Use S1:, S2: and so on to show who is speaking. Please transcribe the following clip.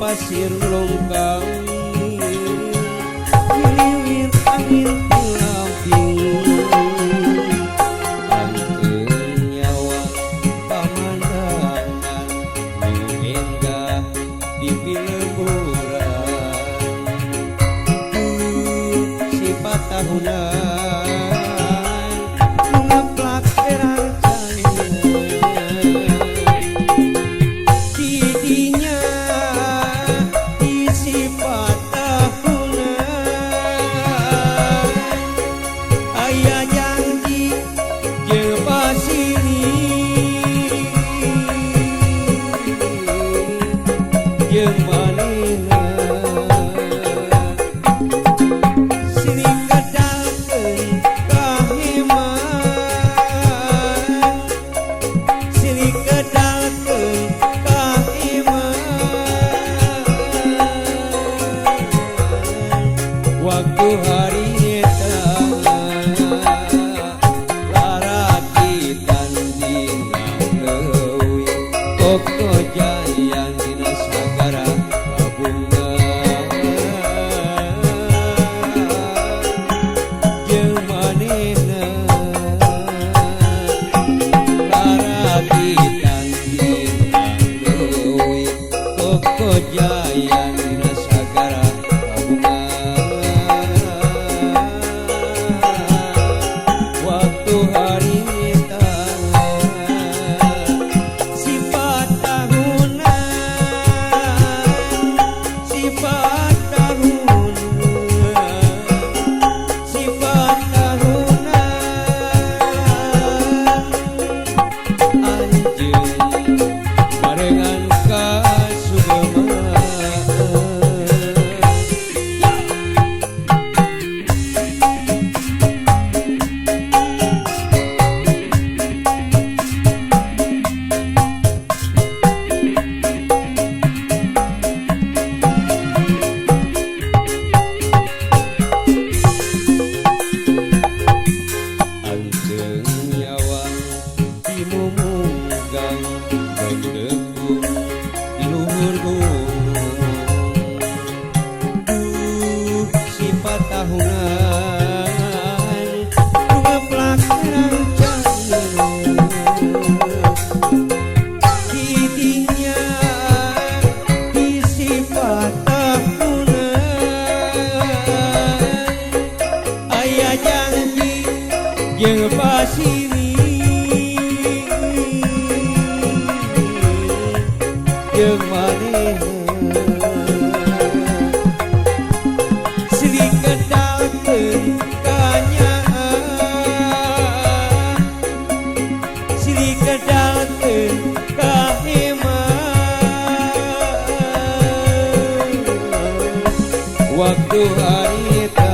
S1: Pasir longkang Hiliwir angin lamping Angkeun nyawa pamandangan nu endah di pilemburan. Sifat tahunan nu ngeplak erang caina. Didinya di sifat tahunan aya janji jeung pasiri jeung manehna. Silih kedalkeun kaheman, silih kedalkeun kaeman. Waktu hari eta larakitan dina leuwi Koko Jayan dina sagara kabungan jeung manehna. Larakitan dina leuwi Koko Jayan dina sagara kabungan. Waktu hari eta sifat tahunan, sifat tahunan, sifat tahunan anjeun barengan kasugeman. Anjeun nyawang di mumunggang bendekung di luhur gunung. Duh sifat tahunan nu ngeplak terang caina. Didinya di sifat tahunan aya janji jeung pasiri jeung manehna. Silih kedalkeun kanyaah, silih kedalkeun kaheman. Waktu hari eta